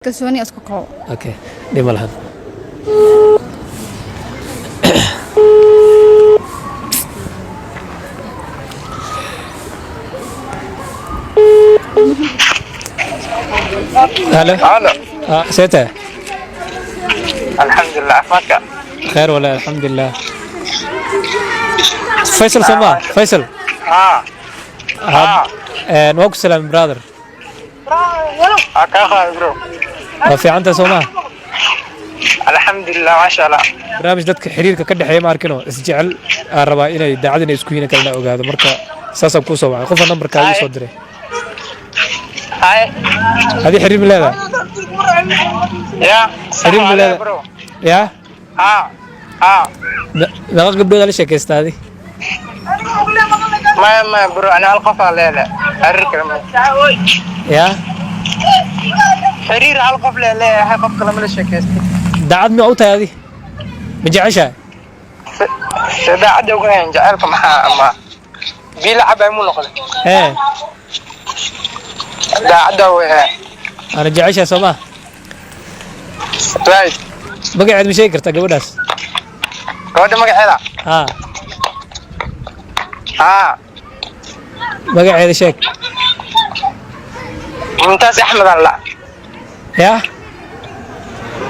Kalsooni isku qabo. Okay, dhib ma lahan. Halo. Halo. Ah, see tahay? Alxamdulilah, caafimaadka. Khayr walahi, alxamdulilah. Faysal soo maa Faysal? Haa. Haa. Waa ku salaamay, brother. Waa kaa qaaday, bro. Waa fiicantahay soo maa? Alxamdulilah, maasha Allah. Barnaamij dadka xiriirka ka dhexeeya ma arkino, isjecel aan rabaa inay daacad inay isku yihiin kalena ogaado. Marka saasaan kuu soo wacay, qofa nambarkaa ii soo diray. Haye. Adii xiriir ma leedahay? Ya. Xiriir ma leedahay? Bro. Yaa. Haa haa. Meeqa gabdhood la sheekaystaa adi? Maya maya, bro, ani hal qof aa leedahay, xiriir kale maya. Yaa. Xiriir hal qof lee leeyahay, qof kale ma la sheekaysto. Daacad ma u tahay adi? Ma jeceshahay? Se daacadda ugu hayan jaceylka maxaa ama biyo la cabay muu noqday? Hee. Daacadda way. Ana jeceshahay soo maa? Right. Magaceed ma sheegi kartaa gabadhaas? Gabadha magaceeda? Haa. Haa. Magaceeda sheeg. Mumtaaz Axmed aan la. Yaa.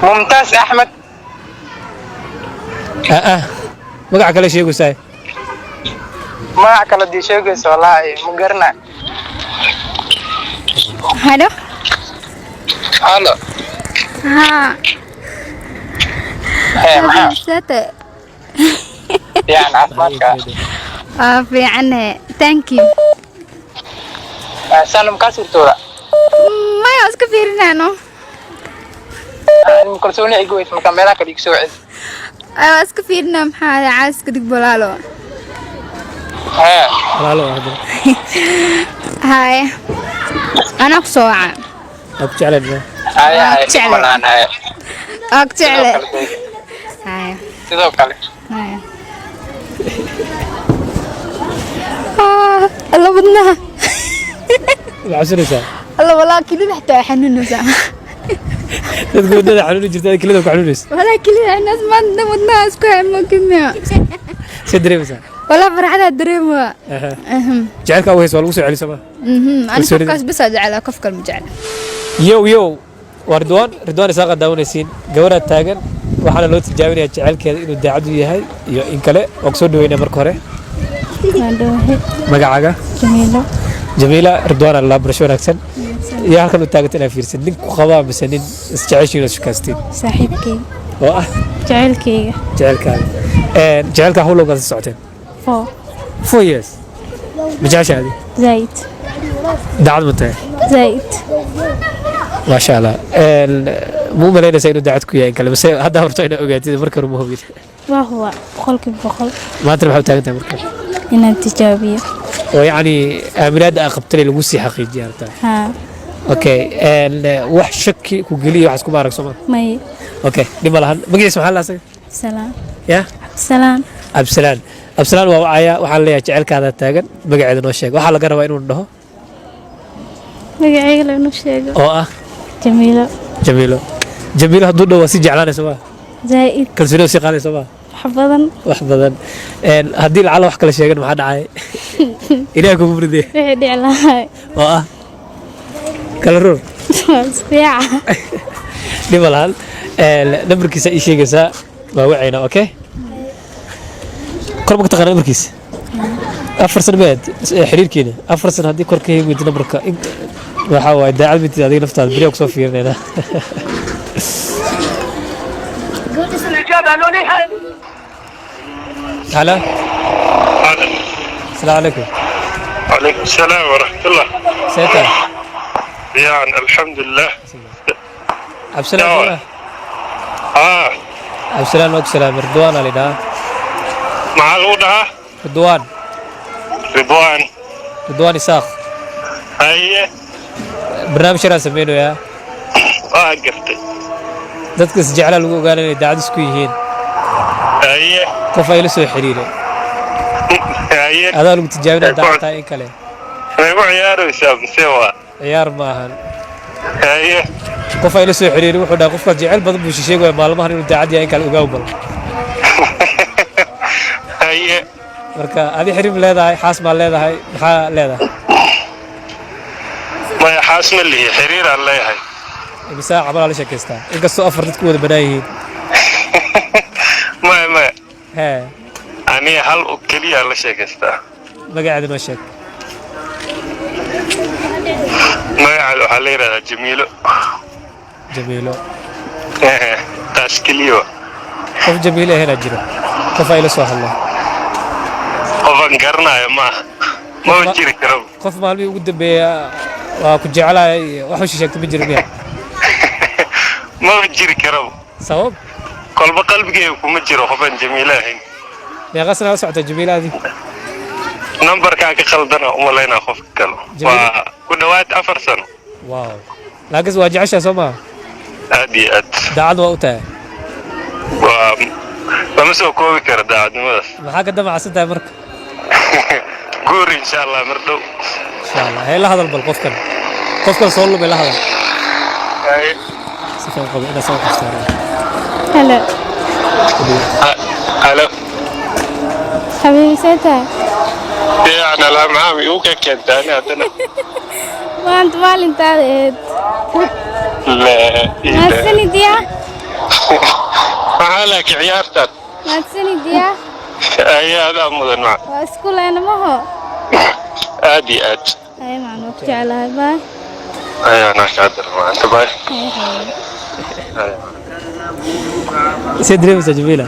Mumtaaz Axmed. Ah, magaca kale sheegaysaa. Magac kale dii sheegaysa, wallaahi ma garanayo. Halo. Halo. Haa. Hee, maxaa? See tahay? Fiican, caafimaadka. Waa fiicane, thank you. Sanam kaa suurtooda? Maya, waa iska fiirinayno. Kalsooni igu weys marka meelaha kale igu soo celi. Waa iska fiirinaa, maxaa caaska dhig balaalo. Hee. Walaalo hadda. Haye, anaa ku soo waca. Waa ku jeclahay bro. Haye. Waa Haye. jeclay. Malaan, haye. Waa ku Sidoo jecle. kale. Haye. Sidoo kale. Haye. Ah, alla wadnaha. Ma cabsanaysaa? Alla, walaa kilida xitaa xanuunaysaa. Dadka wadada xanuuni jirta, adiga kelida ku xanuunaysa. Walaa kilida inaas maanta wadnaha isku hay ma. See dareemaysaa? Walaa farxadaa dareemaa. Aha. Jacaylka u haysa waa lagu soo celi soo maa? Ani Kalsoonida. qofkaas bas aa jeclaa, qof kale ma jecla. Yow yow, waa Ridwaan, Ridwaan Isaaqa daawanaysiin. Gabadhaa taagan waxaana loo tijaabinayaa jacaylkeeda inuu daacad u yahay iyo in kale. Waa kusoo dhaweynaa marka hore. Waan dhawahay. Magacaaga? Jamiilo. Jamiila, Ridwaan alla barasho wanaagsan. Iyo halkan u taaganta inaa fiirsan, nin ku qabaa mise nin isjeceshiin oo shukaastiin? Saaxiibkayga. Oo ah? Jacaylkayga. Jacaylkaaga. Jacaylka how long aad socoteen? 4. 4 years. Ma jeceshahay adi? Zaid. Daacad ma tahay? Zaid. Maasha Allah. Ma u malaynaysaa inuu daacad ku yahay in kale, mise hadda horto inaa ogaatid, marka hore ma hubin? Waa huwa 100%. Maantana maxaa u taagan tahay marka? Inaan tijaabiyo. Oo yacni aaminaadda aa qabtanay lagu sii xaqiijiya rabtaa? Haa. Okay, wax shaki ku geliya waxaas kuma arag sooma? May. Okay, dhib ma lahan. Magaciisa maxaa la asaga? Salaan. Ya. Salaan. Absalaan. Absalaan waa wacaya, waxaan leeyahay jaceylkaada taagan, magaceeda noo sheeg. Waxaa laga rabaa inuu dhaho Magacayga la inuu sheego. Oo ah? Jamiilo. Jamiilo. Jamiilo hadduu dhaho, waa sii jeclaanaysa maa? Zaid. Kalsoonida sii qaadaysa maa? Wax badan. Wax badan. Haddii lacala wax kale sheegan, maxaa dhacay? Ilaah kugu ridee. Wixii dhici lahaa. Oo ah kala roor. Fiica. Dhib ma lahan. Nambarkiisa ii sheegaysaa, waa wacaynaa. Okay, kor ma ka taqaana nambarkiisa? 4 sano meed xiriirkiina, 4 sano haddii kor ka heli weydo nambarka, waxaa waaye daacad mitid adiga naftaada beriyaa kusoo fiirinaynaa. Halo, asalaamu calaykum. وعليكم السلام ورحمة الله. See tahay? يعني الحمد لله. Cabdisalaan soo ma? آه. Cabdisalaan, waa ku salaamay. Ridwaan aa lidhahaa. مع الوضع. Ridwaan. رضوان. Ridwaan Isaaq. هي. Barnaamij yaraan sameynayaa. آه، قفتي. Dadka isjeclaa lagu ogaana inay daacad isku yihiin. هي. Qof ay la soo xiriiray. هي. Adaa lagu tijaabinaya daacad tahay in kale. ما عيار وسام سوا. Ciyaar ma ahan. هي. Qof ay la soo xiriirin wuxuu dhahay qofkaas jecel badan buu shisheegaya maalmahan inuu daacad yahay in kale ogaaw bal. Haye. Marka adi xiriir leedahay, xaas maa leedahay, maxaa leedahay? Maya, xaas ma lihi, xiriiraan leeyahay. Imisa camalaa la sheekaystaa, inkastoo afar dadku wada banaan yihiin? Maya, maya. Hee? Aniga hal oo keliya la sheekaystaa. Magaceeda noo sheeg. Magaceeda waxaa la yidhahdaa Jamiilo. Jamiilo? Taas keliya wa. Qof Jamiilo ahaynaa jiro, qof ay la soo hadlo. Qofan garanayo maaha, maba jiri karo. Qof maalmihii ugu dambeeya waa ku jeclahay iyo wax u sheegta ma jiro miya? Maba jiri karo. Sabab? Kolba qalbigeyga kuma jiro qofan Jamiilo ahayn. Meeqa sana la socota Jamiilaadii? Nambarkaa ka khaldana umalaynaa qofka kale. Jamiilo. Waa ku dhowaad 4 sano. Wow, laakiinse waa jeceshahay soo maha? Aad iyo aad. Daacad waa u tahay? Waa lama soo koobi karo daacadnimadaas. Maxaa ka damacsan tahay marka? Guur, insha Allah, mar dhow. Insha Allah. Hee, la hadal bal qofkan, qofkan soo lumay la hadal. Si fiican qabo inaad soo qabto. Halo. Halo. Xabiibi, see tahay? Fiican, alaa maxaa igu ka keentaa ani haddana? Maanta maalintaada ahayd. La. Mahadsanid yaa. Maxaa laakiin ciyaartan? Mahadsanid yaa. Ayaa adaa mudan maca. Waa isku leena maho. Aad iyo aad. Ay macaan, waa ku jeclahay, bye. Ayaa naa kaa daran maanta, bye. Hay xabiibi. See dareemaysaa, Jamiila?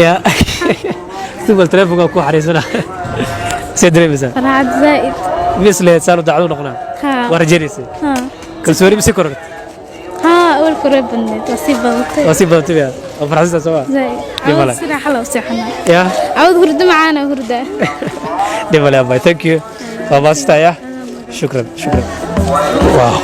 Ya sibal telefonka ku xariisana, see dareemaysaa? Farxad zaa'id. Mis lehed saan u daacad u noqonaa? Haa. Waa rajaynaysay? Haa. Kalsooni mise korortay? Haa, awal kore badneed waa sii badatay. Waa sii badatay miya? Waa farxsantaa soo ma? Zaa'id. Dhib male. Cawd sida xal u seexanaa. Ya. Cawd hurdo macaana hurda. Dhib male, abay, thank you, waa maastaa. Ya, shukran, shukran. Wow.